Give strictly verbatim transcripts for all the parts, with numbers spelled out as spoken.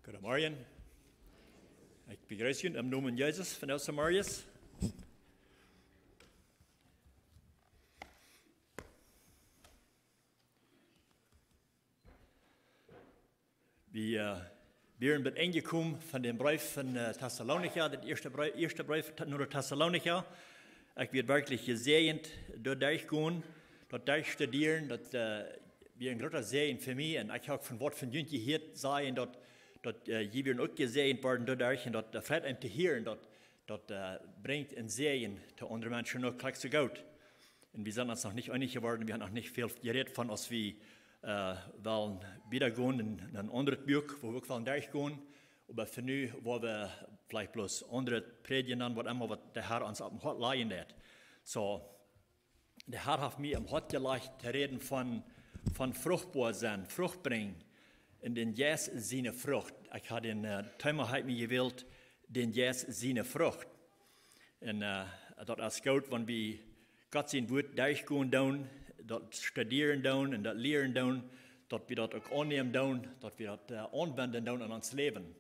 Goodemorjen. Ekj bejreess junt em Nomen Jesus von Elsa Marius. Wie, äh, wieren bie daut Enj jekomen von dän Breef von, äh, Tessalonicha, daut ieeschte Breef, ieeschte Breef no de Tessalonicha. Ekj wort werkjlich jesäajent doaderch gonen, daut derchstudieren, daut, äh, wia een groota Säajen fa mie. Un ekj hab uk von waut von junt jehieet, säden daut, daut, äh, jie wieren uk jesäajent worden doaderch. Un daut, äh, freit eenem to hieren, daut, daut, äh, brinjt een Säajen to aundre Menschen uk jlikj soo goot. Un wie sent ons noch nich eenich jeworden, wie haben noch nich väl jerät von aus wie, äh, wellen wieda gonen en een aundret Buak, wua wie uk wellen derchgonen. Oba fa nu woa wie veleicht bloos aundret prädjen, dan waut emma waut de Herr ons oppem Hoat lajen deit. Soo, de Herr haft mie oppem Hoat jelajcht to räden von, von fruchtboa sennen, Frucht brinjen. Un dän Jeist siene Frucht. Ekj hab een, äh, Thema, hab ekj mie jewält, dän Jeist siene Frucht. Un, äh, daut es goot, wan wie Gott sien Wuat derchgonen doonen, daut studieren doonen un daut lieren doonen, daut wie daut uk aunnämen doonen, daut wie daut, äh, aunwenjen doonen en ons Läwen.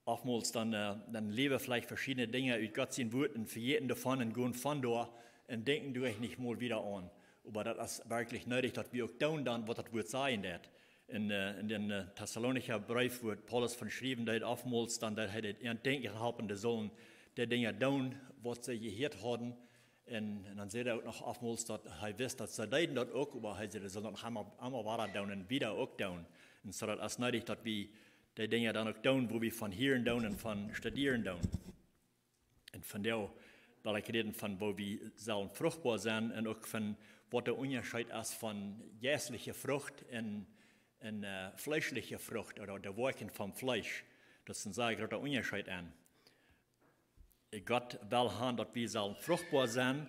Oftmols dan, äh, dan läse wie veleicht veschiedne Dinja ut Gott sien Wuat un vejäten doavon un gonen von doa un denkjen doa nich mol wieda aun. Oba daut es werkjlich needich, daut wie uk doonen dan, waut daut Wuat sajen deit. En, äh, en dän, äh, Tessalonicha Breef, wua Paulus von schriewen deed, oftmols dan, daut hee an denkjen halpen, dee sullen dee Dinja doonen, waut see jehieet hauden. Un, un dan säd hee uk noch oftmols, daut hee wist, daut see deeden daut uk, oba hee säd, dee sullen daut noch emol, emol wada doonen un wieda uk doonen. Un soo daut es needich, daut wie dee Dinja dan uk doonen, wua wie von hieren doonen un von studieren doonen. Un vondoag well ekj räden von woo wie sellen fruchtboa sennen un uk von waut de Unjascheet es von jeistliche Frucht un, un, äh, fleeschliche Frucht ooda de Woakjen vom Fleesch. Daut es een sea groota Unjascheet. Un Gott well han, daut wie sellen fruchtboa sennen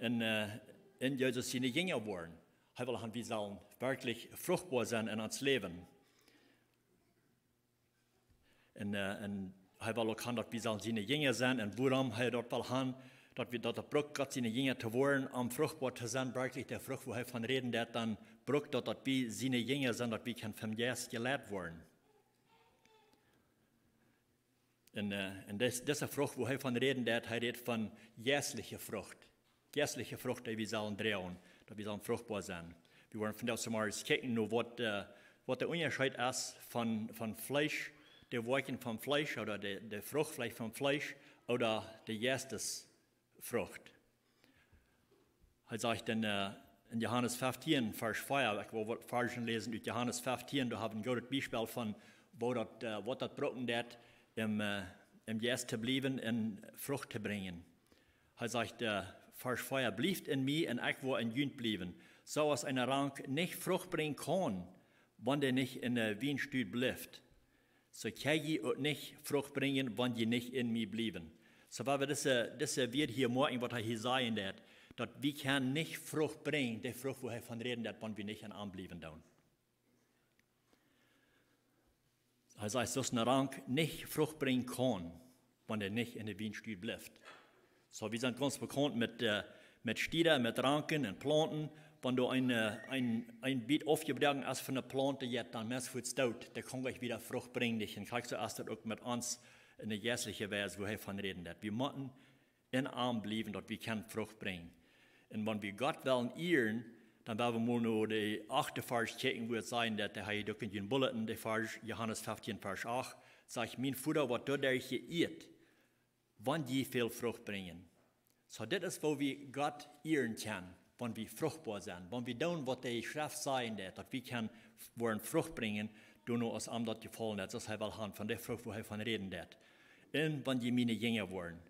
un, äh, en Jesus siene Jinja woaren. Hee well han, wie sellen werkjlich fruchtboa sennen en ons Läwen. Un, äh, un hee well uk han, daut wie sellen siene Jinja sennen. Un wuarom hee daut well han, daut wie, daut, daut brukt Gott siene Jinja to woaren, om fruchtboa to sennen, werkjlich de Frucht, wua hee von räden deit, dan brukt daut, daut wie siene Jinja sent, daut wie kjennen vom Jeist jeleit woaren. Un, äh, un dis-, dise Frucht, wua hee von räden deit, hee rät von jeistliche Frucht. Jeistliche Frucht, dee wie sellen droagen, daut wie sellen fruchtboa sennen. Wie woaren vondoag zomaar kjikjen no waut, äh, waut de Unjascheet es von, von Fleesch, de Woakjen vom Fleesch ooda de, de Frucht veleicht vom Fleesch ooda de Jeistesfrucht. Hee sajcht en, äh, en Johanes feftieen, Varsch vea, ekj well waut Varzen läsen ut Johanes feftieen, doa hab wie een goodet Biespel von woo daut, äh, waut daut brucken deit, em, äh, em Jeist to bliewen un Frucht to brinjen. Hee sajcht, äh, Varsch vea: "Bliewt en mie un ekj woa en junt bliewen. Soo aus eene Rank nich Frucht brinjen kaun, wan dee nich en de Wienstock blift, soo kjenn jie uk nich Frucht brinjen, wan jie nich en mie bliewen." Soo, wan wie dise, dise Wieed hia moakjen, waut hee hia sajen deit, daut wie kjennen nich Frucht brinjen, de Frucht, wua hee von räden deit, wan wie nich en am bliewen doonen. Hee sajcht, soo aus eene Rank nich Frucht brinjen kaun, wan dee nich en de Wienstock blift. Soo, wie sent gaunz bekaunt met, äh, met Stieda, met Ranken un Plaunten. Wan doa een, äh, een, een Biet aufjebroaken es von de Plaunt, jo, dan es et doot. Dee kaun nich wieda Frucht brinjen. Un krakjt soo es daut uk met ons en de jeistliche Wies, wua hee von räden deit. Wie motten en am bliewen, daut wie kjennen Frucht brinjen. Un wan wie Gott wellen ieren, dan well wie mol no de achte Varsch kjikjen, wua et sajcht, daut hee uk en jun Bulletin, de Varsch, Johanes feftieen, Varsch acht, sajcht: "Mien Voda woat doaderch jeieet, wan jie väl Frucht brinjen." Soo, dit es, wua wie Gott ieren kjennen, wan wie fruchtboa sent, wan wie doonen, waut de Schreft sajen deit, daut wie kjennen woaren Frucht brinjen, doano aus am daut jefaulen deit, soo aus hee well han, von de Frucht, wua hee von räden deit. Un wan jie miene Jinja woaren.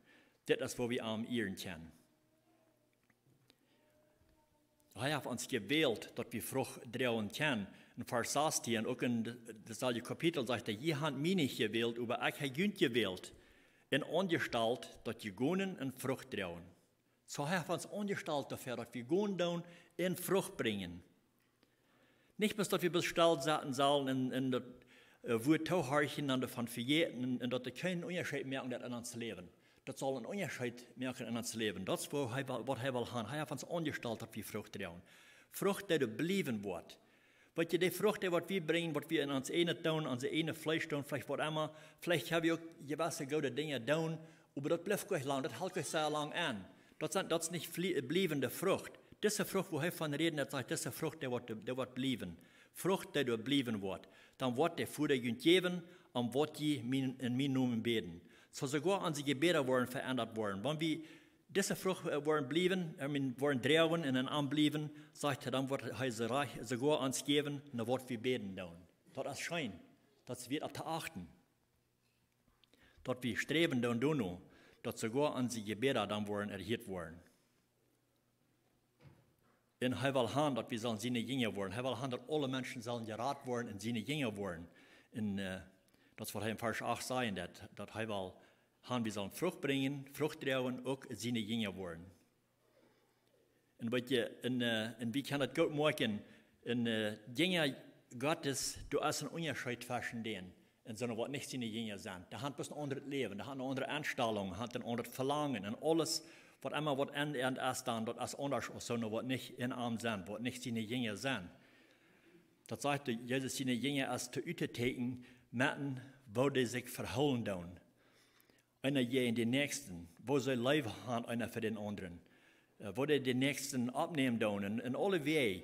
Dit es, wua wie am ieren kjennen. Hee haft ons jewält, daut wie Frucht droagen kjennen. En Varsch sastieen, uk en de, daut selwje Kapitel, sajcht hee: "Jie han mie nich jewält, oba ekj hab junt jewält un aunjestalt, daut jie gonen un Frucht droagen." Soo, hee haft ons aunjestalt doafäa, daut wie gonen doonen un Frucht brinjen. Nich bloos, daut wie bloos stell setten sellen un, un daut, äh, Wuat toohorchen un doavon vejäten un, un daut et kjeenen Unjascheet moaken deit en ons Läwen. Daut saul een Unjascheet moaken en ons Läwen. Daut es, wua hee well, waut hee well han. Hee haft ons aunjestalt, daut wie Frucht droagen. Frucht, dee doa bliewen woat. Weet jie, dee Frucht, dee waut wie brinjen, waut wie en ons eejnet doonen, onse eejne Fleesch doonen, veleicht waut emma, veleicht ha wie uk jewesse goode Dinja doonen, oba daut blift nich lang, daut helt nich sea lang aun. Daut sent, daut es nich flie-, bliewende Frucht. Dise Frucht, wua hee von räden deit, sajcht, dise Frucht, dee woat, dee woat bliewen. Frucht, dee doa bliewen woat. Dan woat de Voda junt jäwen, om waut jie mien, en mienen Nomen bäden. Soo soogoa onse Jebäda woaren veendat woaren. Wan wie dise Frucht, äh, woaren bliewen, I mean, woaren droagen un en am bliewen, sajcht hee, dan woat hee se rajcht, soogoa ons jäwen, no waut wie bäden doonen. Daut es scheen. Daut es wieet opp to achten. Daut wie sträwen doonen, doonen, daut soogoa onse Jebäda dan woaren erhieet woaren. Un hee well han, daut wie sellen siene Jinja woaren. Hee well han, daut aule Menschen sellen jerat woaren un siene Jinja woaren. Un, äh, daut es waut hee en Varsch acht sajcht, daut, daut hee well han, wie sellen Frucht brinjen, Frucht droagen, uk siene Jinja woaren. Un weet jie, un, äh, un wie kjennen daut goot moakjen, un, äh, Jinja Gottes, doa es een Unjascheet tweschen dän un soone, waut nich siene Jinja sent. Dee han bloos een aundret Läwen, dee han eene aundre Enstalunk, han een aundret Velangen un aules, waut emma waut en an es dan, daut es aundasch aus soone, waut nich en am sent, waut nich siene Jinja sent. Daut sajcht, daut Jesus siene Jinja es to uttotieekjnen, met woo dee sikj vehoolen doonen. Eena jäajen dän Näakjsten, woo see Leew han, eena fa dän aundren. Äh, woo dee dän Näakjsten oppnämen doonen, en, en aule Wäaj,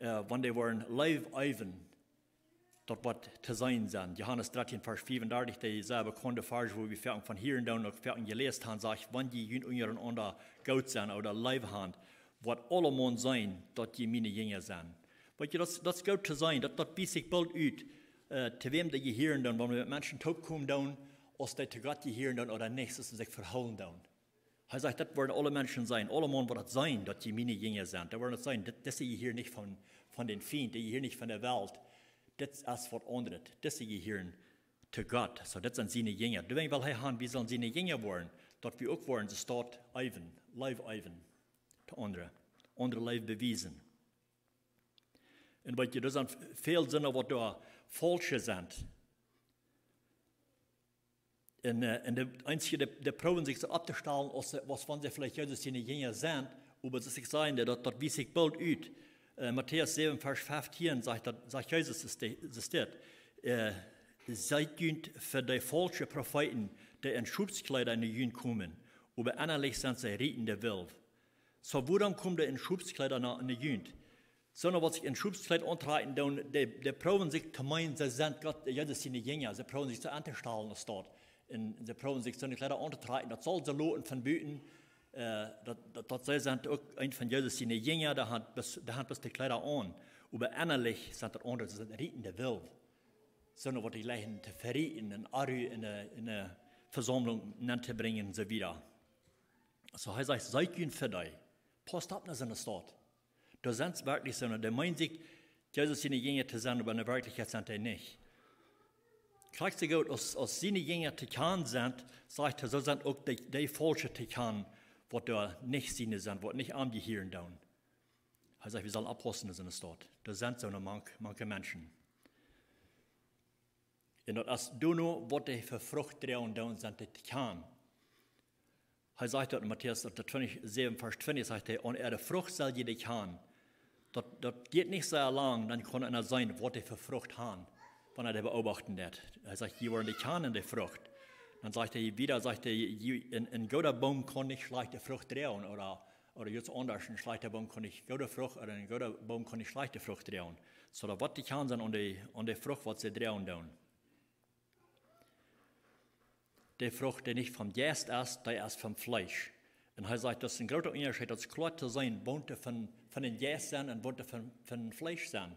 äh, wan dee woaren Leew eewen, daut woat to seenen sennen. Johanes dartieen, Varsch fiefundartich, dee sea bekaunde Varsch, wua wie foaken von hieren doonen, uk foaken jeläst han, sajcht, wan jie junt unjarenaunda goot sent ooda Leew han, woat aulemaun seenen, daut jie miene Jinja sent. Weet jie, daut, daut es goot to seenen, daut, daut wiest sikj boolt ut, äh, to wäm dee jehieren doonen, wan wie met Menschen toopkomen doonen, aus dee to Gott jehieren doonen ooda nich, aus see sikj vehoolen doonen. Hee sajcht, daut woaren aule Menschen seenen, aulemaun woat daut seenen, daut jie miene Jinja sent. Dee woaren daut seenen, dit, dise jehieren nich von, von dän Fient, dee jehieren nich von de Welt. Dit es waut aundret. Dise jehieren to Gott. Soo, dit sent siene Jinja. Doawäajen well hee han, wie sellen siene Jinja woaren, daut wie uk woaren, soo staut eewen, Leew eewen, to aundre, aundre Leew bewiesen. Un weet jie, doa sent väl Sinda, waut doa faulsche sent. Un, äh, un de eensje, dee, dee proowen sikj soo opptostalen, aus see, aus wan see veleicht Jesus siene Jinja sent, oba daut es nich soo, daut, daut wiest sikj boolt ut. Äh, Matäus säwen, Varsch fieftieen sajcht daut, sajcht Jesus, es de, es dit. Äh, Seet junt fa dee faulsche Profeeten, dee en Schopskjleeda no junt komen, oba ennalich sent see rietende Wulf. Soo, wuarom komen dee en Schopskjleeda no, no junt? Soone, waut sikj en Schopskjleet auntrakjen doonen, dee, dee proowen sikj to meenen, see sent Gott, Jesus siene Jinja. See proowen sikj soo auntostonen aus daut. Un see proowen sikj soone Kjleeda auntotrakjen, daut saul soo loten von buten, äh, daut, daut, daut see sent uk eent von Jesus siene Jinja, dee han bloos, dee han bloos de Kjleeda aun. Oba ennalich sent daut aundre, see sent rietende Wulf. Soone, waut dee jleichen to verieten un Onru en de, en de Vesaumlunk nenntobrinjen un soo wieda. Soo, hee sajcht, seet junt fa dee. Pausst opp no soone Staut. Doa sent werkjlich soone, dee meenen sikj, Jesus siene Jinja to sennen, oba en de Werkjlichkjeit sent dee nich. Krakjt soo goot aus, aus siene Jinja to kjanen sent, sajcht hee, soo sent uk dee, dee faulsche to kjanen, waut doa nich siene sent, waut nich am jehieren doonen. Hee sajcht, wie sellen oppaussen en soone Staut. Doa sent soone mank, manke Menschen. Un daut es doano, waut dee fa Frucht droagen doonen, sent dee to kjanen. Hee sajcht daut en Matäus, daut de twintich, säwen, Varsch twintich, sajcht hee, aun äare Frucht sell jie dee kjanen. Daut, daut diat nich sea lang, dan kaun eena seenen, waut dee fa Frucht han, wan hee dee beobachten deit. Hee sajcht, jie woaren dee kjanen, dee Frucht. Dan sajcht hee wieda, sajcht hee, jie, een, een gooda Boom kaun nich schlajchte Frucht droagen, ooda, ooda jrod aundasch, een schlajchta Boom kaun nich goode Frucht, ooda een gooda Boom kaun nich schlajchte Frucht droagen. Soo, daut woat to kjanen sennen aun dee, aun dee Frucht, waut see droagen doonen. Dee Frucht, dee nich vom Jeist es, dee es vom Fleesch. Un hee sajcht, daut es een groota Unjascheet, daut es kloa to seenen, waut von, von dän Jeist sent un waut von, von Fleesch sent.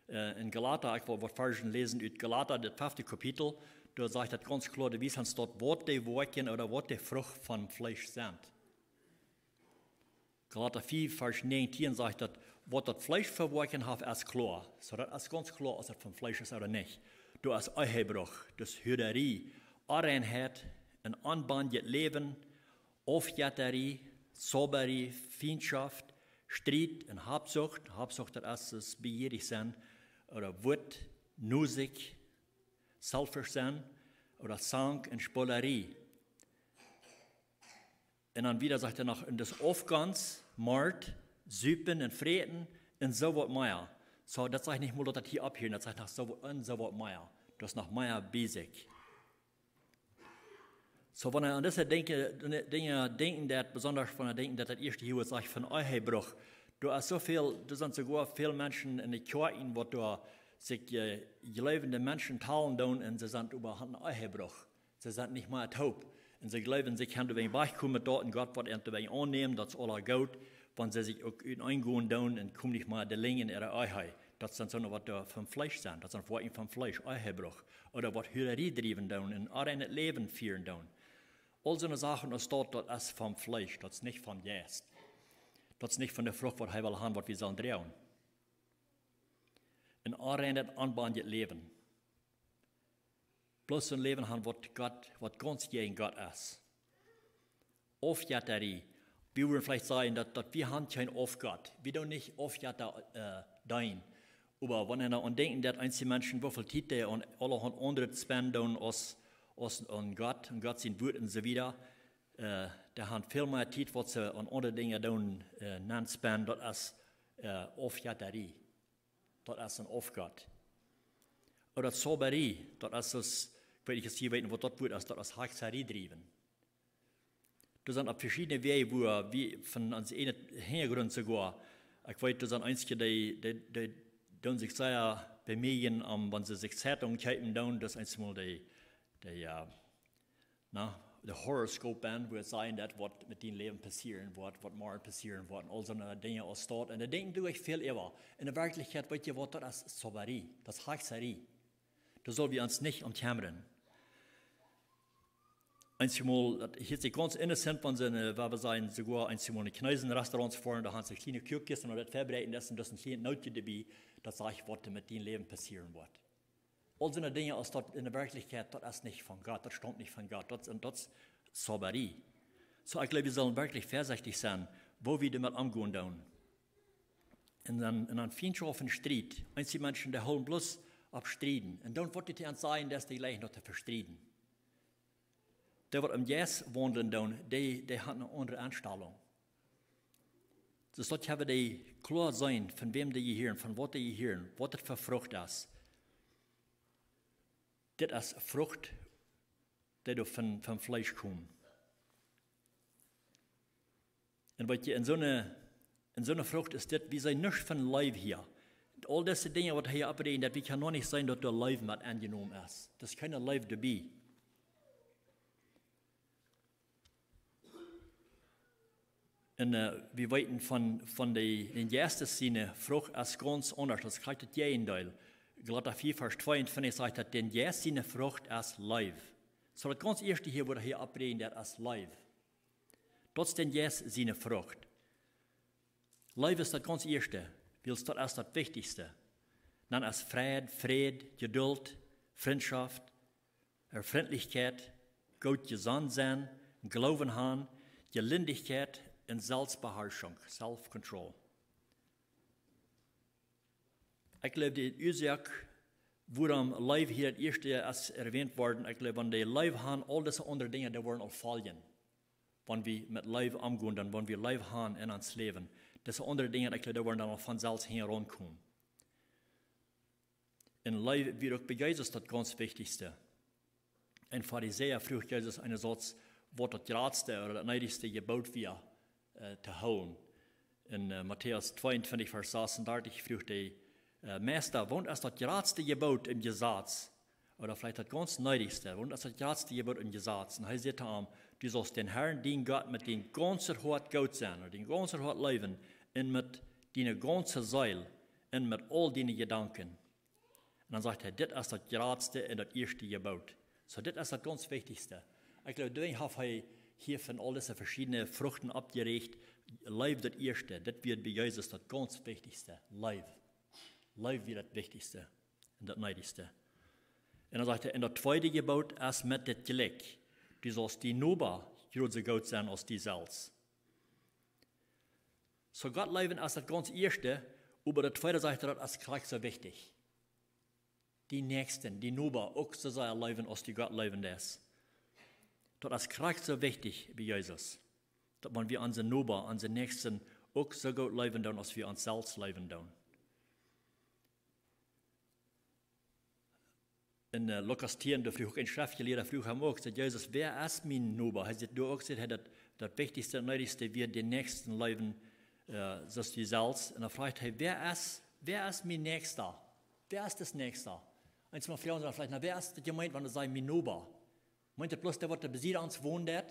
Äh, en Galata, ekj well waut Varschen läsen ut Galata, daut fefte Kapitel, doa sajcht daut gaunz kloa, doa wiest ons daut, waut dee Woakjen ooda waut dee Frucht vom Fleesch sent. Galata fief, Varsch näajentieen sajcht daut, waut daut Fleesch fa Woakjen haft, es kloa. Soo, daut es gaunz kloa, aus daut vom Fleesch es ooda nich. Doa es Ehebruch, daut es Huararie, Onreinheit, een onbendjet Läwen, Aufjettarie, Zaubarie, Fientschoft, Striet un Habsucht. Habsucht, daut es, es bejierich sennen, ooda Wut, Nusik, selfisch sennen, ooda Zank un Spolarie. Un dan wieda sajcht hee noch, un daut Aufgonst, Mort, Supen un Fräten un soo waut mea. Soo, daut sajcht nich mol, daut daut hia opphieet, daut sajcht noch soo, un soo waut mea. Daut es noch mea bie sikj. Soo, wan wie aun dise Dinja denkjen, besonda wan wie denkjen, daut daut ieeschte hia sajcht von Ehebruch, doa es soo väl, doa sent soogoa väl Menschen enne Kjoakjen, waut doa sikj, äh, jleewende Menschen talen doonen un see sent äwahaupt en Ehebruch. See sent nich mea toop. Un see jleewen, see kjennen doawäajen wajchkomen met daut un Gott woat an doawäajen aunnämen, daut es aula goot, wan see sikj uk uteneen gonen doonen un komen nich mea de Linj en äare Ehe. Daut sent soone, waut doa vom Fleesch sent. Daut sent Woakjen vom Fleesch, Ehebruch. Ooda waut Hurarie driewen doonen un onrein Läwen fieren doonen. Aul soone Sachen aus daut, daut es vom Fleesch, daut es nich vom Jeist. Daut es nich von de Frucht, waut hee well haben, waut wie sellen droagen. En onreinet, onbendjet Läwen. Bloos een Läwen haben, waut Gott, waut gaunz jäajen Gott es. Aufjettarie. Wie wudden veleicht sajen, daut, daut wie haben kjeen Aufgott. Wie doonen nich Aufjetta, äh, deenen. Oba wan wie aun denkjen, daut eenje Menschen, woo väl Tiet dee aun aulahaunt aundret spenden doonen aus, aus aun Gott, aun Gott sien Wuat un soo wieda, äh, dee haben väl mea Tiet, waut see aun aundre Dinja doonen, äh, nenspenden, daut es, äh, Aufjettarie. Daut es een Aufgott. Ooda Zaubarie, daut es daut, ekj weet nich, aus jie weeten, waut daut Wuat es, daut es Hakjsarie driewen. Doa sent opp veschiedne Wäaj, woo wie von onsen eenen Hinjagrunt soogoa, ekj weet, doa sent eenje, dee, dee, dee doonen sikj sea bemieejen, om, wan see sikj Zeitungen kjeepen doonen, daut es eensmol dee, dee, jo, na, de Horoskop aun, woo et sajcht, daut waut met dien Läwen passieren woat, waut morjen passieren woat, un aul soone Dinja aus daut. Un doa denkjen dee väl äwa. En de Werkjlichkjeit, weet jie waut, daut es Zaubarie, daut es Hakjsarie. Doa sell wie ons nich om kjemren. Eenjemol, daut hieet sikj gaunz innocent, wan see, äh, woo wie sajen, soogoa eenjemol en Chinesen Restaurants foaren, doa haben see kjliene Kuakjes un daut vebreiten, daut es een, daut es een kjlienet Nootje doabie, daut sajcht, waut met dien Läwen passieren woat. Aul soone Dinja aus daut en de Werkjlichkjeit, daut es nich von Gott, daut staumt nich von Gott, daut, un daut es Zaubarie. Soo, ekj jleew, wie sellen werkjlich väasechtich sennen, woo wie doamet omgonen doonen. Un dan, un dan Fientschoft un Striet. Eenje Menschen, dee hoolen bloos opp strieden. Un dan woat et an sajen, daut dee jlikjen daut to vestrieden. Dee waut em Jeist waundlen doonen, dee, dee haben eene aundre Enstalunk. Soo daut wie dee kloa seenen, von wäm dee jehieren, von waut dee jehieren, waut et fa Frucht es. Dit es Frucht, dee doa von, vom Fleesch kjemt. Un weet jie, en soone, en soone Frucht es dit, wie seenen nuscht von Leew hia. Aul dise Dinja, waut hee hia opprieecht, daut wie kjennen noch nich seenen, daut doa Leew met aunjenomen es. Daut es kjeene Leew doabie. Un, äh, wie weeten von, von de, dän Jeist siene Frucht es gaunz aundasch. Daut es krakjt daut Jäajendeel. Galata vea, Varsch tweeuntwintich sajcht, daut dän Jeist siene Frucht es Leew. Soo daut gaunz ieeschte hia, waut hee hia opprieecht, daut es Leew. Daut es dän Jeist siene Frucht. Leew es daut gaunz ieeschte, wiels daut es daut Wichtichste. Dan es Freid, Fräd, Jeduld, Frintschoft, äh, Frintlichkjeit, goot jesonnen sennen, Gloowen haben, Jelindichkjeit un Selfstbeharschunk, self-control. Ekj jleew, de Uasoak, wuarom Leew hia daut ieeschte es erwähnt worden, ekj jleew, wan wie Leew haben, aul dise aundre Dinja, dee woaren aul foljen. Wan wie met Leew omgonen, dan wan wie Leew haben en ons Läwen. Dise aundre Dinja, ekj jleew, dee woaren dan aul von selfst hinjaraun komen. Un Leew wia uk bie Jesus daut gaunz Wichtichste. Een Farisäa fruach Jesus eenen Satz, waut daut jratste ooda daut needichste Jeboot wia, äh, to hoolen. En, äh, Matäus tweeuntwintich, Varsch sasuntachentich fruach hee, äh, Meista, waut es daut jratste Jeboot em Jesaz? Ooda veleicht daut gaunz needichste, waut es daut jratste Jeboot em Jesaz? Un hee säd to am, du saust dän Herrn, dienen Gott, met dien gaunzet Hoat goot sennen, ooda dien gaunzet Hoat leewen, un met diene gaunze Seel, un met aul diene Jedanken. Un dan sajcht hee, dit es daut jratste un daut ieeschte Jeboot. Soo, dit es daut gaunz Wichtichste. Ekj jleew, doawäajen haft hee hia von aul dise veschiedne Fruchten oppjerajcht, Leew daut ieeschte, dit wia bie Jesus daut gaunz Wichtichste. Leew. Leew wia daut Wichtichste un daut needichste. Un dan sajcht hee, un daut tweede Jeboot es met dit jlikj. Du saust dien Noba jrod soo goot sennen aus die selfst. Soo Gott leewen es daut gaunz ieeschte, oba daut tweede sajcht hee, daut es krakjt soo wichtich. Dien Näakjsten, dien Noba, uk soo sea leewen aus du Gott leewen deist. Daut es krakjt soo wichtich bie Jesus. Daut wan wie onsen Noba, onsen Näakjsten uk soo goot leewen doonen, aus wie ons selfst leewen doonen. En äh, Lukas tieen, doa fruach uk een Schreftjelieeda, fruach am uk, säd Jesus: "Wäa es mien Noba?" Hee säd doa uk, säd hee, daut daut wichtichste un needichste wia, dän Näakjsten leewen, äh, soo aus die selfst. Un dan fruach hee: "Wäa es, wäa es mien Näakjsta? Wäa es daut Näakjsta?" Eensmol froagen see veleicht: "Na, wäa es daut jemeent, wan see sajen mien Noba?" Meent daut bloos dee, waut doa bie ons wonen deit?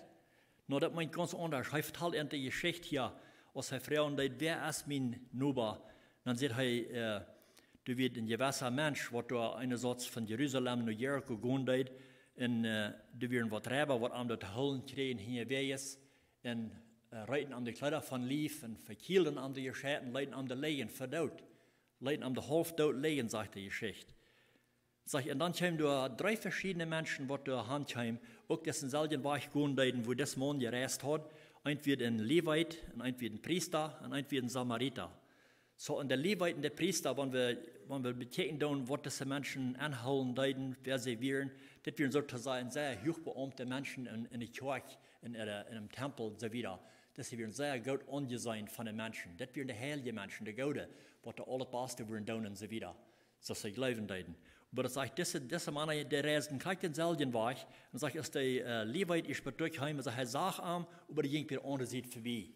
Nä, daut meent gaunz aundasch. Hee vetalt an de Jeschicht hia, aus hee fruach: "Wäa es mien Noba?" Dan sajcht hee, äh, doa wia een jewessa Mensch, waut doa eene Sauz von Jerusalem no Jericho gonen deed. Un äh, doa wieren waut Reiba, waut am doa to hoolen kjrieejen hinjawäajes. Un äh, reeten am de Kjleeda vom Lief un vekjielden am de Jescheiten, leeten am doa lijen, fa doot. Leeten am doa haulf doot lijen, sajcht de Jeschicht. Sajcht, un dan kjeemen doa dree veschiedne Menschen, waut doa han kjeemen, uk disen selwjen Wajch gonen deeden, wua dis Maun jereist haud. Eent wia een Levit, un eent wia een Priesta, un eent wia een Samarita. Soo, un de Levit un de Priesta, wan wie, wan wie bekjikjen doonen, waut dise Menschen aunhoolen deeden, wäa see wieren, dit wieren soo to sajen sea huachbeaumte Menschen en, en de Kjoakj, en, en, en dän Tempel un soo wieda. Dit wieren sea goot aunjeseenen von de Menschen. Dit wieren de heilje Menschen, de goode, waut doa aul daut Baste wudden doonen un soo wieda. Soo aus see jleewen deeden. Oba daut sajcht, dise, dise Mana, dee reisden krakjt dän selwjen Wajch. Un sajcht, aus de äh, Levit ieescht bie Dach kjeem, sajcht, hee sach am, oba dee jinkj bie de aundre Sied verbie.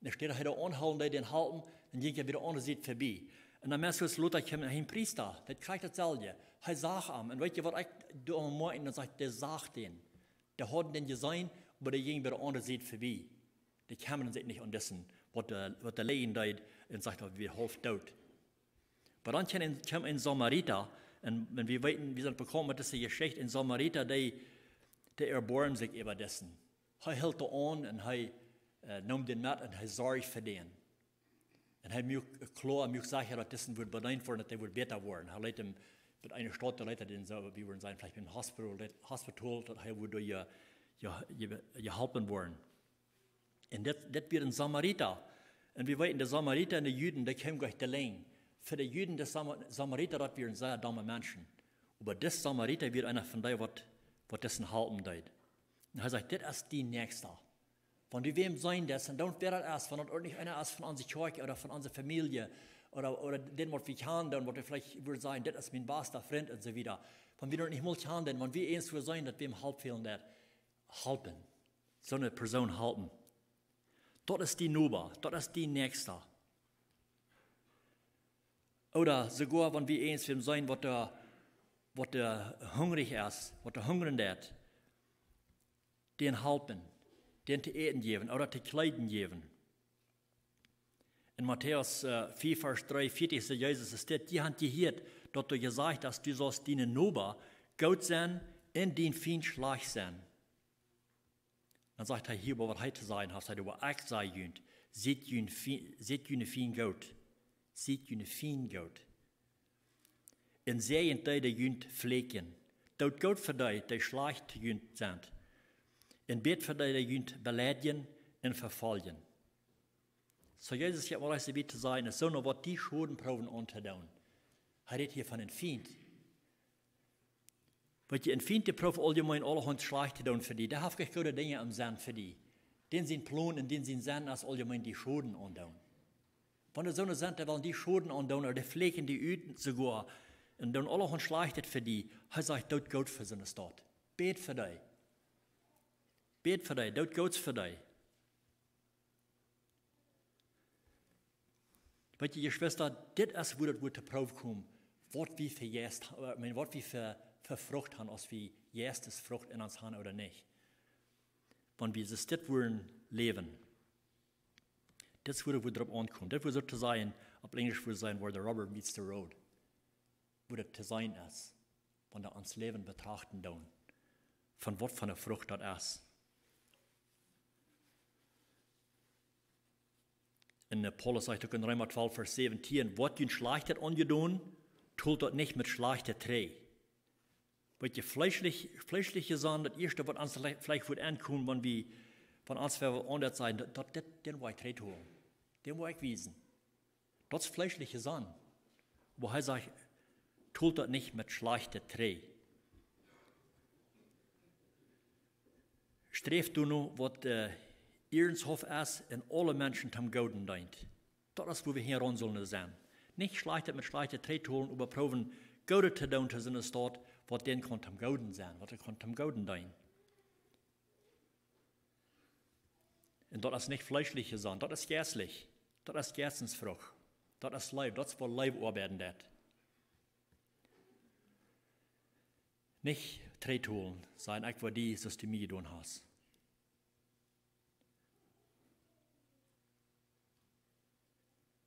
Un enne Städ hee doa aunhoolen deed, dän halpen, dan jinkj hee bie de aundre Sied verbie. Un dan meist lota kjeem een Priesta, daut krakjt daut selwje. Hee sach am. Un weet jie, waut ekj doa aun moak? Dan sajcht, dee sach dän. Dee hauden dän jeseenen, oba dee jinkj bie de aundre Sied verbie. Dee kjemmaden sikj nich aun disen, waut doa, waut doa lijen deed, un sajcht, daut wia haulf doot. Oba dan kjeem een, kjeem een Samarita, un, un wie weeten, wie sent bekaunt met dise Jeschicht, een Samarita, dee, dee erboarmd sikj äwa disen. Hee hilt doa aun un hee äh, neem dän met un hee sorjd fa dän. Un hee muak, äh, kloa, muak secha, daut disen wudd bedeent woaren, daut hee wudd bäta woaren. Hee leet am, bie eene Staut, doa leet hee dän soo, wie wudden sajen, veleicht bie een Hospital, leet, Hospital, daut hee wudd doa je, je, je, jeholpen woaren. Un dit, dit wia een Samarita. Un wie weeten, de Samarita un de Juden, dee kjeemen jlikj de Lenj. Fa de Juden, de Sama-, Samarita, daut wieren sea domme Menschen. Oba dis Samarita wia eena von dee, waut, waut disen halpen deed. Un hee sajcht, dit es dien Näakjsta. Wan du wäm seenen deist, un dan wäa daut es, wan daut uk nich eena es von onse Kjoakj ooda von onse Famielje, ooda, ooda dän, waut wie kjanen, dan waut wie veleicht wudden sajen, dit es mien basta Frint un soo wieda. Wan wie daut nich mol kjanen, dan, wan wie eent wudden seenen, daut wäm Help fälen deed, halpen. Soone Persoon halpen. Daut es dien Noba, daut es dien Näakjsta. Ooda soogoa, wan wie eent wäm seenen, waut doa, waut doa hungrich es, waut doa hungren deit, dän halpen, dän to äten jäwen ooda to kjleeden jäwen. En Matäus äh, vea, Varsch dreeunvieetich sajcht Jesus, es dit: "Jie han jehieet, daut doa jesajcht es, du saust dienen Noba goot sennen un dienen Fient schlajcht sennen." Dan sajcht hee hia, oba waut hee to sajen haft, sajcht hee: "Oba ekj saj junt, siet june Fie-, siet june Fiend goot. Siet june Fiend goot. Un säajent dee, dee junt fläakjen. Doot goot fa dee, dee schlajcht to junt sent. Un bät fa dee, dee junt beleidjen un vefoljen." Soo Jesus, jo, waut es hia to sajen, es soo noch waut, dee Schoden proowen auntodoonen. Hee rät hia von een Fient. Weet jie, een Fient, dee prooft auljemeen aulahaunt schlajcht to doonen fa die. Dee haft kjeene goode Dinja em Senn fa die. Dän sien Plon un dän sien Senn es auljemeen die Schoden aundoonen. Wan doa soone sent, dee wellen die Schoden aundoonen, ooda dee fläakjen die ut soogoa, un doonen aulahaunt Schlajchtet fa die, hee sajcht, doot goot fa soone Staut. Bät fa dee. Bät fa dee, doot goot fa dee. Weet jie, Jeschwista, dit es, wua daut woat to Proow komen, waut wie fa Jeist, äh, ekj meen, waut wie fa, fa Frucht han, aus wie Jeistesfrucht en ons han ooda nich. Wan wie dit wudden läwen. Dit es, wua daut woat doaropp aunkomen. Dit woat soo to sajen, opp Enjlisch wudd sajen, where the rubber meets the road. Wua daut to seenen es, wan wie ons Läwen betrachten doonen, von waut fa eene Frucht daut es. Un äh, Paulus sajcht uk en Reema twalf, Varsch säwentieen: "Woat junt Schlajchtet aunjedonen, tolt daut nich met Schlajchtet trigj." Weet jie, fleeschlich, fleeschlich jesonnen, daut ieeschte, waut ons veleicht, veleicht woat aunkomen, wan wie, wan ons wäa waut aundasch sajen, daut, daut, dit, dän woa ekj trigj tolen. Dän woa ekj wiesen. Daut es fleeschlich jesonnen. Oba hee sajcht, tolt daut nich met Schlajchtet trigj. Sträft doano, waut äh, ierenhauft es un aule Menschen toom Gooden deent. Daut es, wua wie hia aun sellen sennen. Nich Schlajchtet met Schlajchtet trigjtolen, oba proowen, Goodet to doonen to soone Staut, waut dän kaun toom Gooden sennen, waut dee kaun toom Gooden deenen. Un daut es nich fleeschlich jesunt, daut es jeistlich. Daut es Jeistesfrucht. Daut es Leew, daut es woo Leew oabeiden deit. Nich trigjtolen, sajen: "Ekj woa die, soo aus du mie jedonen hast."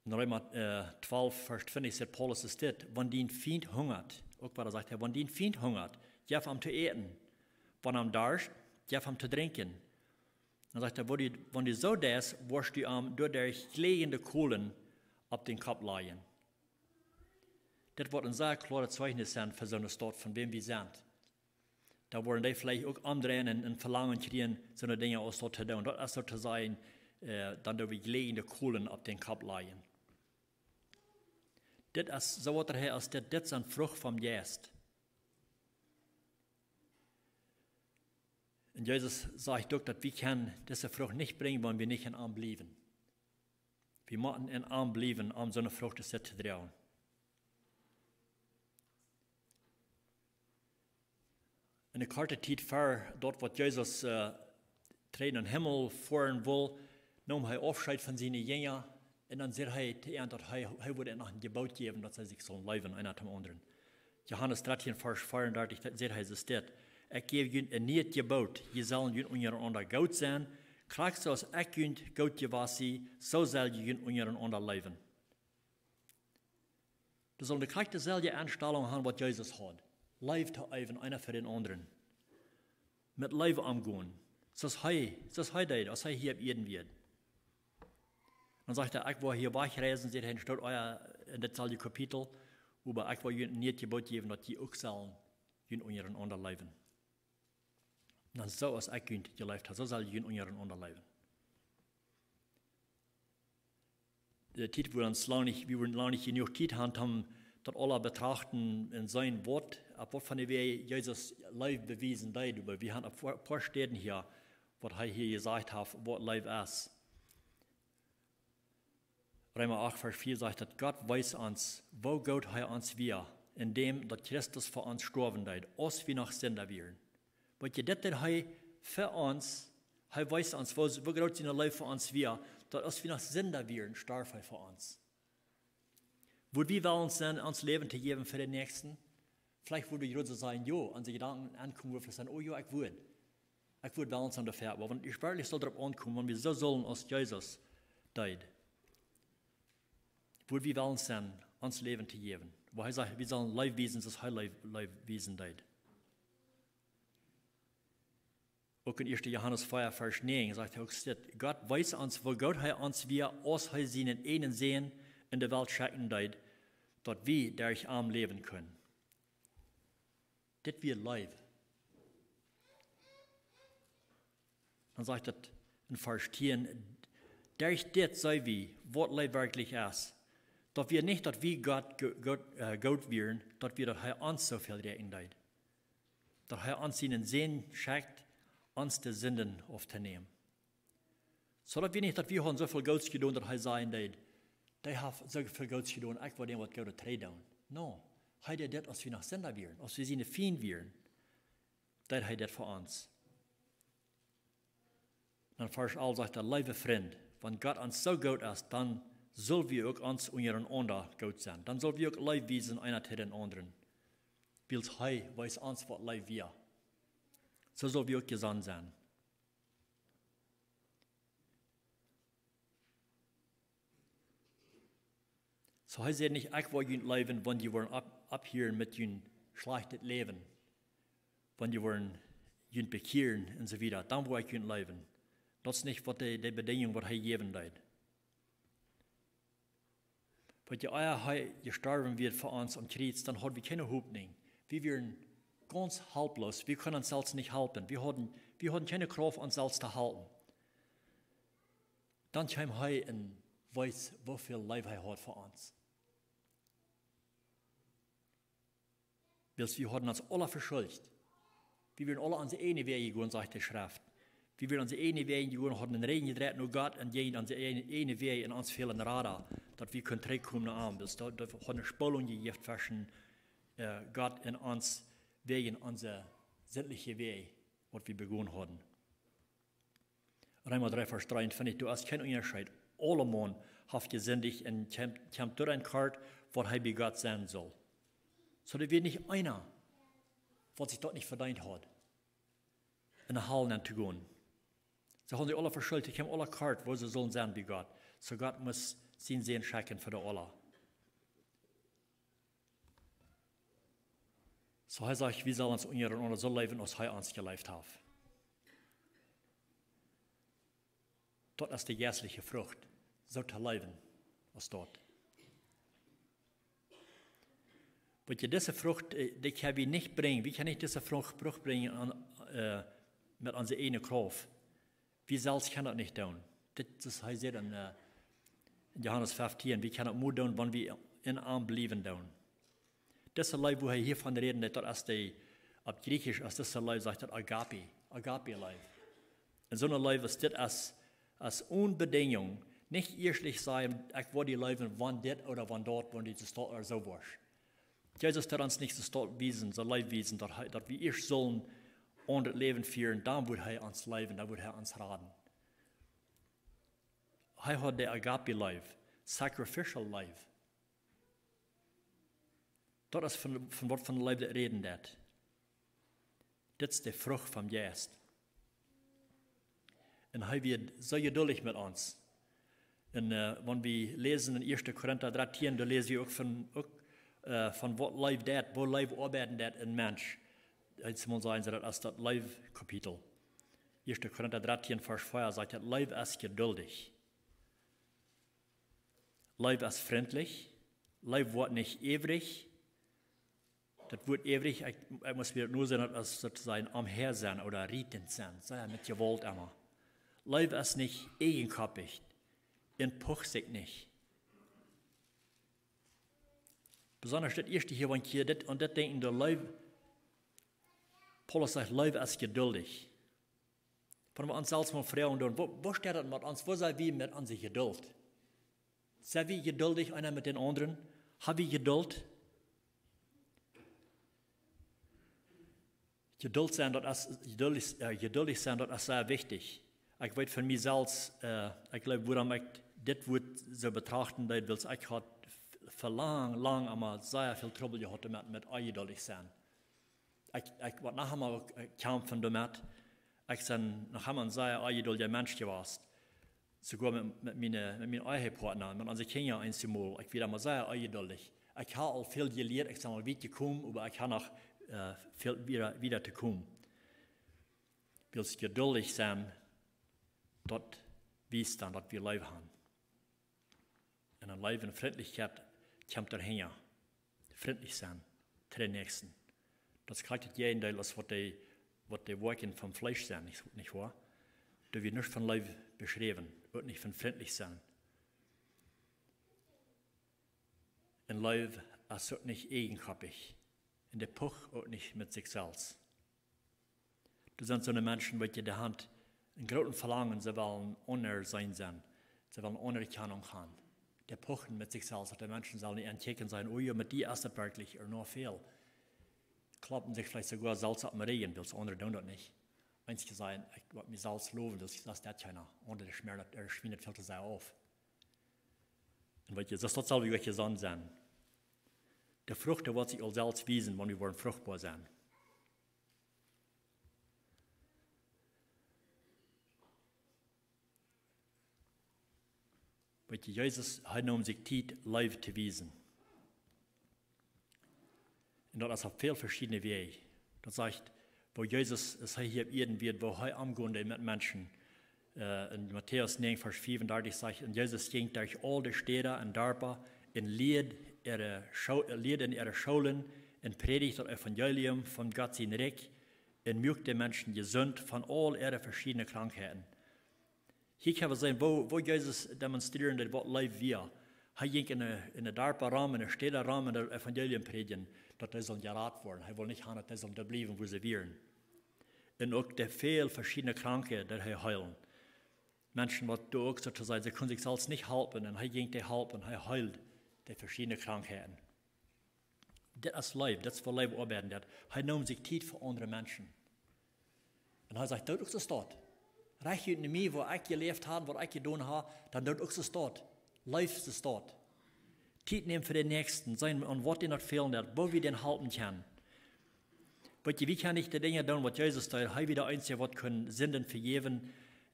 En Reema, äh, twalf, Varsch twintich sajcht Paulus es dit: "Wan dien Fient hungat", uk wada sajcht hee: "Wan dien Fient hungat, jeff am to äten. Wan am darscht, jeff am to drinkjen." Dan sajcht hee: "Wan du, wan du soo deist, woascht du am doaderch jlikj de Kolen opp dän Kopp lajen." Dit woat een sea kloaret Zeichnis sennen fa soone Staut, von wäm wie sent. Dan woaren dee veleicht uk aundreien un, un Velangen kjrieen, soone Dinja aus daut to doonen. Daut es soo to sajen, äh, dan doo wie jlikj de Kolen opp dän Kopp lajen. Dit es, soo waut hee es, dit, dit sent Frucht vom Jeist. Un Jesus sajcht uk, daut wie kjennen dise Frucht nich brinjen, wan wie nich en am bliewen. Wie motten en am bliewen, om soone Frucht to droagen. En de korte Tiet ver daut, waut Jesus, äh, trigj nom Himmel foaren wull, neem hee Aufscheet von siene Jinja. Un dan säd hee to an, daut hee, hee wudd an noch een Jeboot jäwen, daut see sikj sullen leewen, eena dän aundren. Johanes dartieen, Varsch veeaundartich, doa sajcht hee, es dit: "Ekj jäw junt een nieet Jeboot, jie sellen junt unjarenaunda goot sennen. Krakjt soo aus ekj junt goot jewast sie, soo sell jie junt unjarenaunda leewen." Dee sellen de krakjt deeselwje Enstalunk haben, waut Jesus haud. Leew to haben, eena fa dän aundren. Met Leew omgonen. Soo aus hee, soo aus hee deed, aus hee hia opp Ieed wia. Dan sajcht hee: "Ekj woa hia wajchreisen", sajcht hee, en Stoot, oh jo, en datsselwje Kapitel, "oba ekj woa junt een nieet Jeboot jäwen, daut jie uk sellen junt unjarenaunda leewen. Dan soo aus ekj junt jeleeft hab, soo sell jie junt unjarenaunda leewen." De Tiet woat ons lang nich, wie woaren lang nich jenuach Tiet haben, om daut aules betrachten un seenen, waut, opp waut von de Wäaj Jesus Leew bewiesen deed. Oba wie haben opp een poa, poa Städen hia, waut hee hia jesajcht haft, waut Leew es. Reema acht, Varsch vea sajcht, daut Gott wees ons, woo goot hee ons wia, en däm daut Christus fa ons stoawen deed, aus wie noch Sinda wieren. Weet jie, dit deed hee fa ons, hee wees ons, woo, woo groot siene Leew fa ons wia, daut aus wie noch Sinda wieren, storf hee fa ons. Wudd wie wellen sennen, ons Läwen to jäwen fa dän Näakjsten? Veleicht wudd wie jrod soo sajen, jo, onse Jedanken aunkomen, wua wie sajen, oh jo, ekj wudd. Ekj wudd wellen sennen doafäa, oba wan et werkjlich saul doaropp aunkomen, wan wie soo sellen aus Jesus deed, wudd wie wellen sennen, ons Läwen to jäwen? Wua hee sajcht, wie sellen Leew wiesen, soo aus hee Leew, Leew wiesen deed. Uk en ieeschte Johanes vea, Varsch näajen sajcht hee uk dit: Gott wees ons, woo goot hee ons wia, aus hee sienen eenen Sän en de Welt schekjen deed, daut wie derch am läwen kunnen. Dit wia Leew. Dan sajcht et en Varsch tieen: Derch dit seenen wie, waut Leew werkjlich es. Daut wia nich, daut wie Gott ge-, goot, äh, goot wieren, daut wia, daut hee ons soo väl räakjen deed. Daut hee ons sienen Sän schekjt, ons de Sinden auftonämen. Soo daut wia nich, daut wie hauden soo väl Goots jedonen, daut hee sajen deed: Dee haft soo väl Goots jedonen, ekj woa däm waut Goodet trigj doonen. No, hee deed dit, aus wie noch Sinda wieren, aus wie siene Fiend wieren, deed hee dit fa ons. Dan Varsch alf sajcht et: Leewe Frind, wan Gott ons soo goot es, dan sell wie uk ons unjarenaunda goot sennen. Dan sell wie uk Leew wiesen, eena to dän aundren. Wiels hee wees ons, waut Leew wia. Soo sell wie uk jesonnen sennen. Soo hee säd nich: Ekj woa junt leewen, wan jie woaren opp-, opphieren met jun schlajchtet Läwen, wan jie woaren junt bekjieren un soo wieda. Dan woa ekj junt leewen. Daut es nich waut de, de Bedinjunk, waut hee jäwen deed. Weet jie, ea hee jestorwen wia fa ons aum Kjriez, dan hauden wie kjeene Hopninj. Wie wieren gaunz helploos. Wie kunnen ons selfst nich halpen. Wie hauden, wie hauden kjeene Krauft, ons selfst to halpen. Dan kjeem hee un wees, woo väl Leew hee haud fa ons. Wiels wie hauden ons aula veschuldicht. Wie wieren aula onse ieejne Wäaj jegonen, sajcht de Schreft. Wie wieren onse ieejne Wäaj jegonen, hauden dän Rigjen jedreit no Gott un jinjen onse ieejne, ieejne Wäaj un ons fäld een Rada, daut wie kunnen trigjkomen no am. Wiels daut, daut haud eene Spoolunk jejäft tweschen Gott en ons wäajen onse sintliche Wäaj, waut wie begonen hauden. Reema dree Varsch dreeuntwintich: Doa es kjeen Unjascheet. Aulemaun haft jesindicht un kjemt, kjemt doa en kort, waut hee bie Gott sennen sull. Soo, doa wia nich eena, waut sikj daut nich vedeent haud, en de Hal nenn to gonen. See hauden sikj aula veschult, dee kjeemen aula kort, woo see sullen sennen bie Gott. Soo Gott must sienen Sän schekjen fa dee aula. Soo hee sajcht, wie sellen ons unjarenaunda soo leewen, aus hee ons jeleeft haft. Daut es de jeistliche Frucht, soo to leewen aus daut. Wiels dise Frucht, äh, dee kjenn wie nich brinjen. Wie kjennen nich dise Frucht, Frucht brinjen aun, äh, met onse ieejne Krauft. Wie selfst kjennen daut nich doonen. Dit es, hee sajcht en, äh, en Johanes feftieen, wie kjennen daut mau doonen, wan wie en am bliewen doonen. Dise Leew, wua hee hia von räden deit, daut es dee, opp Jriechisch es dise Leew, sajcht daut Agape, Agape Leew. Un soone Leew es dit, es, es onen Bedinjunk, nich ieescht sajen, ekj woa die leewen, wan dit ooda wan daut, wan du soo ooda soo woascht. Jesus deed ons nich soo wiesen, soo Leew wiesen, daut hee, daut wie ieescht sullen aun daut Läwen fieren, dan wudd hee ons leewen, dan wudd hee ons raden. Hee haud de Agape Leew, sacrificial Leew. Daut es von, von waut von de Leew daut räden deit. Dit es de Frucht vom Jeist. Un hee wia soo jeduldich met ons. Un, äh, wan wie läsen en ieeschte Korinta dartieen, dan läs wie uk von, uk, äh, von waut Leew deit, woo Leew oabeiden deit en Mensch. Eemol sajen see daut es daut Leewkapitel. Ieeschte Korinta dartieen, Varsch vea sajcht daut, Leew es jeduldich. Leew es frintlich. Leew woat nich iebrich. Daut Wuat iebrich, ekj, ekj mott wada noseenen, daut es soo to sajen omhäa sennen ooda rietend sennen, soo met Jewault emma. Leew es nich ieejenkoppich un pucht sikj nich. Besonda daut ieeschte hia, wan jie dit, aun dit denkjen, de Leew, Paulus sajcht, Leew es jeduldich. Wan wie ons selfst mol froagen doonen, woo, woo steit daut met ons? Woo sent wie met onse Jeduld? Sent wie jeduldich eena met dän aundren? Hab wie Jeduld? Jeduld sennen, daut es, jeduldich, äh, jeduldich sennen, daut es sea wichtich. Ekj weet von mie selfst, äh, ekj jleew, wuarom ekj dit Wuat soo betrachten deed, wiels ekj haud f-, fa lang, lang emma sea väl Trubbel jehaut met, met onjeduldich sennen. Ekj, ekj, waut noch emol uk, äh, kjamfen doamet. Ekj sie noch emma een sea onjeduldja Mensch jewast. Soogoa met, met miene, met mienen Ehepartner, met onse Kjinja eenjemol. Ekj wia emma sea onjeduldich. Ekj hab aul väl jelieet, ekj sie aul wiet jekomen, oba ekj hab noch, äh, väl wieda, wieda to komen. Wiels jeduldich sennen, daut wiest dan, daut wie Leew haben. Un dan Leew un Frintlichkjeit kjemt doahinja. Frintlich sennen to dän Näakjsten. Daut es krakjt daut Jäajendeel aus waut dee, waut dee Woakjen vom Fleesch sent, nich, nich woa? Doa woat nuscht von Leew beschräwen, uk nich von frintlich sennen. Un Leew es uk nich ieejenkoppich. Un dee pucht uk nich met sikj selfst. Doa sent soone Menschen, weetst du, dee haben een grootet Velangen, see wellen aunerkjant sennen. See wellen Aunerkjanunk haben. Dee puchen met sikj selfst, daut de Menschen sellen an kjikjen un sajen, o jo, met dee es daut werkjlich, ooda noch väl. Kloppen sikj veleicht soogoa selfst opp dän Rigjen, wiels aundre doonen daut nich. Eenje sajen, ekj woa mie selfst lowen, daut es daut kjeena. Aundre schmäaren daut, äh, schwienen daut väl to sea auf. Un weetst du, daut saul wie uk jesunt sennen. De Frucht, dee woat sikj aul selfst wiesen, wan wie woaren fruchtboa sennen. Weetst du, Jesus, hee neem sikj Tiet, Leew to wiesen. Un daut es opp väl veschiedne Wäaj. Daut sajcht, woo Jesus es, hee hia opp Ieed wia, woo hee omgonen deed met Menschen. Äh, en Matäus näajen, Varsch fiefundartich sajcht, un Jesus jinkj derch aul de Städa un Darpa un lieed äare Schoo-, lieed en äare Schoolen un prädicht daut Evangelium von Gott sien Rikj un muak de Menschen jesunt von aul äare veschiedne Krankheiten. Hia kjenn wie seenen, woo, woo Jesus demonstrieren deed, waut Leew wia. Hee jinkj en de, en de Darpa rom, en de Städa rom, un daut Evangelium prädjen, daut dee sullen jerat woaren. Hee wull nich haben, daut dee sullen doa bliewen, wua see wieren. Un uk de väl veschiedne Kranke, dee hee heelen. Menschen, waut doa uk soo to sajen, see kunnen sikj selfst nich halpen, un hee jinkj dee halpen, hee heeld de veschiedne Krankheiten. Dit es Leew, dit es woo Leew oabeiden deit. Hee neem sikj Tiet fa aundre Menschen. Un hee sajcht: "Doot uk soo staut. Rajcht ut no mie, woo ekj jeläft hab, waut ekj jedonen hab, dan doot uk soo staut. Leeft soo staut." Tiet nämen fa dän Näakjsten, seenen aun waut dän daut fälen deit, woo wie dän halpen kjennen. Weetst, wie kjennen nich de Dinja doonen, waut Jesus deed. Hee wia de eensje, waut kunn Sinden vejäwen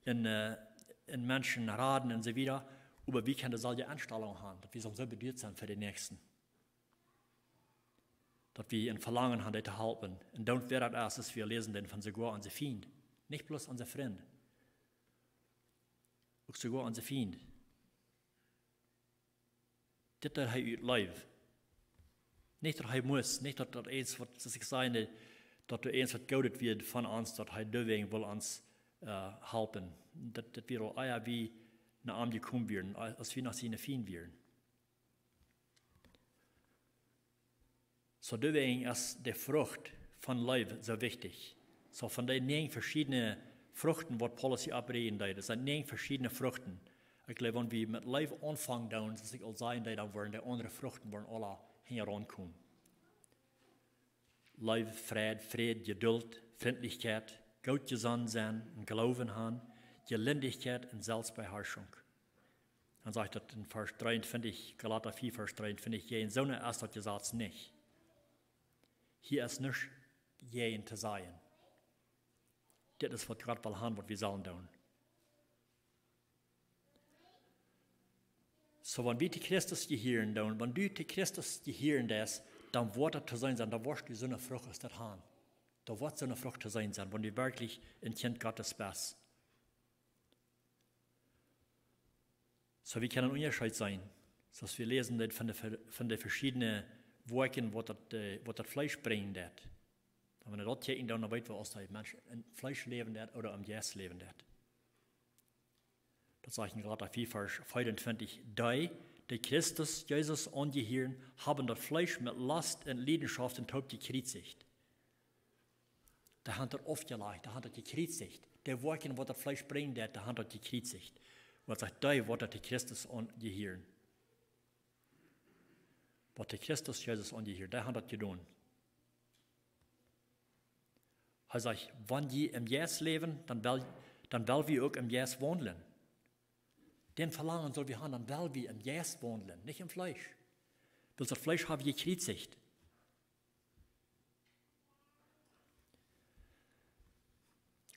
un, äh, un Menschen raden un soo wieda. Oba wie kjennen de selwje Enstalunk haben, daut wie soo, soo bedocht sent fa dän Näakjsten. Daut wie een Velangen haben, dee to halpen. Un dan wia daut ieescht, aus wie läsen doonen von soogoa onse Fiend. Nich bloos onse Frind. Uk soogoa onse Fiend. Dit deed hee ut Leew. Nich daut hee must, nich daut, daut eent waut, soo aus ekj säd, daut doa eent waut Goodet wia von ons, daut hee doawäajen wull ons, äh, halpen. Daut, daut wia aul ea wie no am jekomen wieren, aus wie noch siene Fiend wieren. Soo, doawäajen es de Frucht von Leew soo wichtich. Soo, von dee näajen veschiedne Fruchten, waut Paulus hia opprieejen deed, daut sent näajen veschiedne Fruchten. Ekj jleew, wan wie met Leew aunfangen doonen, soo aus ekj aul säd, dan woaren de aundre Fruchten woaren aula hinjaraun komen. Leew, Freid, Fräd, Jeduld, Frintlichkjeit, goot jesonnen sennen un Gloowen haben, Jelindichkjeit un Selfstbeharschunk. Dan sajcht daut en Varsch dreeuntwintich, Galata vea, Varsch dreeuntwintich: "Jäajen soone es daut Jesaz nich." Hia es nuscht jäajen to sajen. Dit es, waut Gott well haben, waut wie sellen doonen. Soo, wan wie to Christus jehieren doonen, wan du to Christus jehieren deist, dan woat daut to seenen sennen, dan woascht du soone Frucht aus daut haben. Dan woat soone Frucht to seenen sennen, wan du werkjlich een Kjint Gottes best. Soo, wie kjennen een Unjascheet seenen, soo aus wie läsen dit von de ver-, von de veschiedne Woakjen, waut daut, äh, waut daut Fleesch brinjen deit. Wan wie daut kjikjen, dan weeten wie, aus de Mensch em Fleesch läwen deit ooda em Jeist läwen deit. Daut sajcht en Galata vea, Varsch veeauntwintich: "Dee, dee Christus Jesus aunjehieren, haben daut Fleesch met Lost un Leidenschaften toop jekjriezicht." Dee haben daut aufjelajcht, dee haben daut jekjriezicht. Dee Woakjen, waut daut Fleesch brinjen deit, dee haben daut jekjriezicht. Waut sajcht, dee, waut daut de Christus aunjehieren? Waut de Christus Jesus aunjehieren, dee haben daut jedonen. Hee sajcht, wan jie em Jeist läwen, dan well, dan well wie uk em Jeist waundlen. Dän Velangen sell wie haben, dan well wie em Jeist waundlen, nich em Fleesch. Wiels daut Fleesch hab wie jekjriezicht.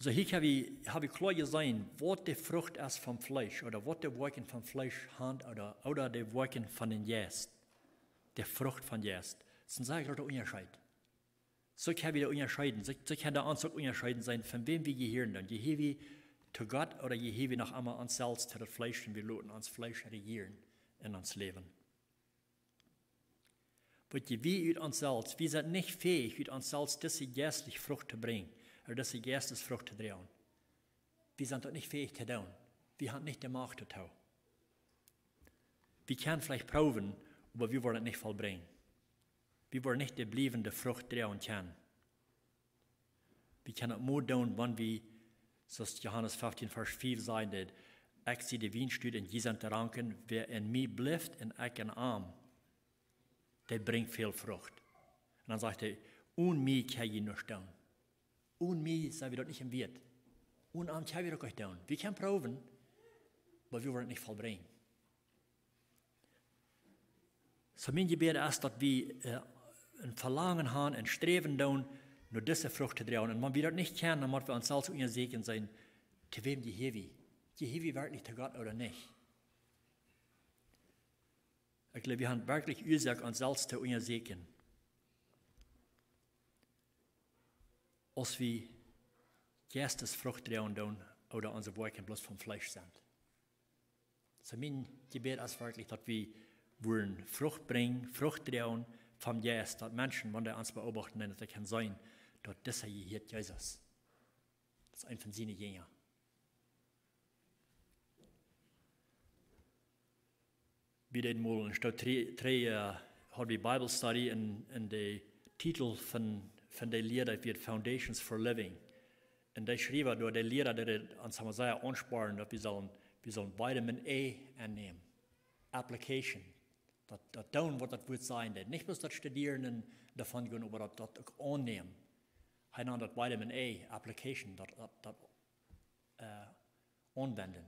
Soo, hia hab wie, hab wie kloa jeseenen, waut de Frucht es vom Fleesch, ooda waut de Woakjen vom Fleesch sent, ooda, ooda de Woakjen von dän Jeist. De Frucht vom Jeist. Daut es een sea groota Unjascheet. Soo kjenn wie daut unjascheiden. Soo, soo kjenn wie ons uk unjascheiden seenen, von wäm wie jehieren doonen. Jehia wie to Gott ooda jehia wie noch emma ons selfst, to daut Fleesch, un wie loten ons Fleesch rejieren en ons Läwen. Weetst, wie ut ons selfst, wie sent nich fäich, ut ons selfst dise jeistliche Frucht to brinjen, ooda dise Jeistesfrucht to droagen. Wie sent daut nich fäich to doonen. Wie haben nich de Macht doatoo. Wie kjennen veleicht proowen, oba wie woaren et nich vollbrinjen. Wie woaren nich de bliewende Frucht droagen kjennen. Wie kjennen et mau doonen, wan wie, soo aus Johanes fieftieen, Varsch fief sajcht, daut: "Ekj sie de Wienstock un jie sent de Ranken, wäa en mie blift un ekj en am, dee brinjt väl Frucht." Un dan sajcht hee: "Onen mie kjenn jie nuscht doonen." Onen mie sent wie daut nich em Wieet. Onen am kjenn wie daut nich doonen. Wie kjennen proowen, oba wie woaren et nich vollbrinjen. Soo mien Jebäd es, daut wie, äh, een Velangen haben un sträwen doonen, no dise Frucht to droagen. Un wan wie daut nich kjennen, dan motten wie ons selfst unjasieekjen seenen, to wäm jehia wie. Jehia wie werkjlich to Gott ooda nich? Ekj jleew, wie haben werkjlich Uasoak, ons selfst to unjasieekjen, aus wie Jeistesfrucht droagen doonen ooda onse Woakjen bloos vom Fleesch sent. Soo mien Jebäd es werkjlich, daut wie woaren Frucht brinjen, Frucht droagen vom Jeist, daut Menschen, wan dee ons beobachten, daut dee kjennen seenen, daut disa jehieet Jesus. Daut es eena von siene Jinja. Wie deeden mol een Stoot trigj, trigj, äh, haud wie Bible Study un, un de Titel von, von de Lia, daut wia Foundations for Living. Un dee Schriewa doa, de Liera, dee deed ons emma sea aunspornen, daut wie sellen, wie sellen Vitamin A ennämen. Application. daut, daut doonen, waut daut Wuat sajen deit. Nich bloos daut studieren un doavon gonen, oba daut, daut uk aunnämen. Hee nant daut Vitamin A Application, daut, daut, daut, äh, aunwenjen.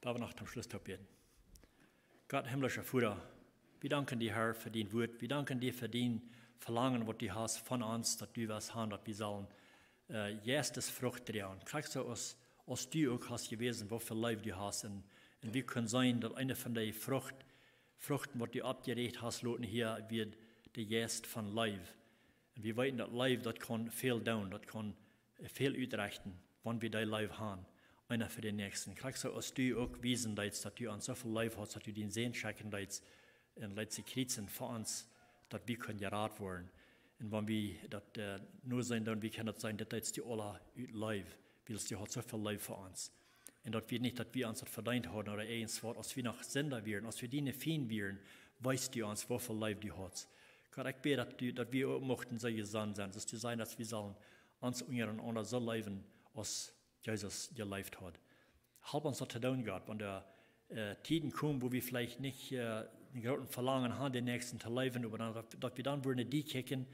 Lot ons noch toom Schluss toop bäden. Gott, himmlischa Voda, wie danken die, Herr, fa dien Wuat. Wie danken die fa dien Velangen, waut du hast von ons, daut du west haben, daut wie sellen, äh, Jeistesfrucht droagen. Krakjt soo aus, aus du uk hast jewäsen, woo väl Leew du hast. Un, un wie kjennen seenen, daut eene von dee Frucht, Fruchten, waut du oppjeräacht hast, loten hia, wia de Jeist von Leew. Un wie weeten, daut Leew, daut kaun väl doonen, daut kaun, äh, väl utrechten, wan wie dee Leew haben, eena fa dän Näakjsten. Krakjt soo aus du uk wiesen deetst, daut du ons soo väl Leew hast, daut du dien Sän schekjen deetst un leetst kjrieen fa ons, daut wie kjennen jerat woaren. Un wan wie daut, äh, nu seenen, dan wie kjennen daut seenen, daut deetst du aules ut Leew, wiels du hast soo väl Leew fa ons. Un daut wia nich, daut wie ons daut vedeent hauden ooda irjentwaut, aus wie noch Sinda wieren, aus wie diene Fiend wieren, weest du ons, woo väl Leew du hast. Gott, ekj bäd, daut du, daut wie uk muchten soo jesonnen sennen, daut du sajchst, daut wie sellen ons unjarenaunda soo leewen, aus Jesus jeleeft haud. Help ons daut to doonen, Gott, wan doa, äh, Tieden komen, wua wie veleicht nich, äh, een grootet Velangen haben, dän Näakjsten to leewen, oba dan, daut, daut wie dan wudden no die kjikjen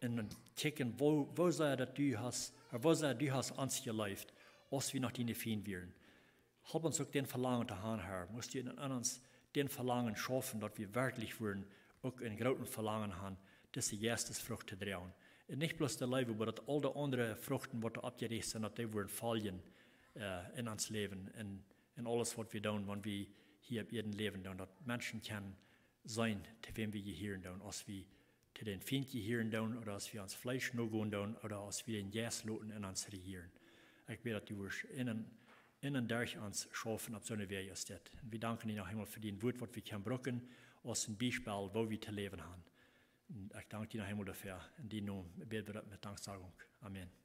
un dan kjikjen, woo, woo sea daut du hast, ooda woo sea du hast ons jeleeft, aus wie noch diene Fiend wieren. Help ons uk dän Velangen to haben, Herr. Must du en, en ons dän Velangen schaufen, daut wie werkjlich wudden uk een grootet Velangen haben, dise Jeistesfrucht to droagen. Un nich bloos de Leew, oba daut aul de aundre Fruchten, waut doa oppjeräacht sent, daut dee wudden foljen, äh, en ons Läwen, en, en aules, waut wie doonen, wan wie hia opp Ieed läwen doonen, daut Menschen kjennen seenen, to wäm wie jehieren doonen, aus wie to dän Fiend jehieren doonen, ooda aus wie ons Fleesch nogonen doonen, ooda aus wie dän Jeist loten en ons rejieren. Ekj bäd, daut du wurscht en un, en un derch ons schaufen opp soone Wäaj aus dit. Un wie danken die noch eemol fa dien Wuat, waut wie kjennen brucken, aus een Biespel, woo wie to läwen haben. Un ekj dank die noch eemol doafäa. En dienen Nomen bäd wie daut met Danksagung. Amen.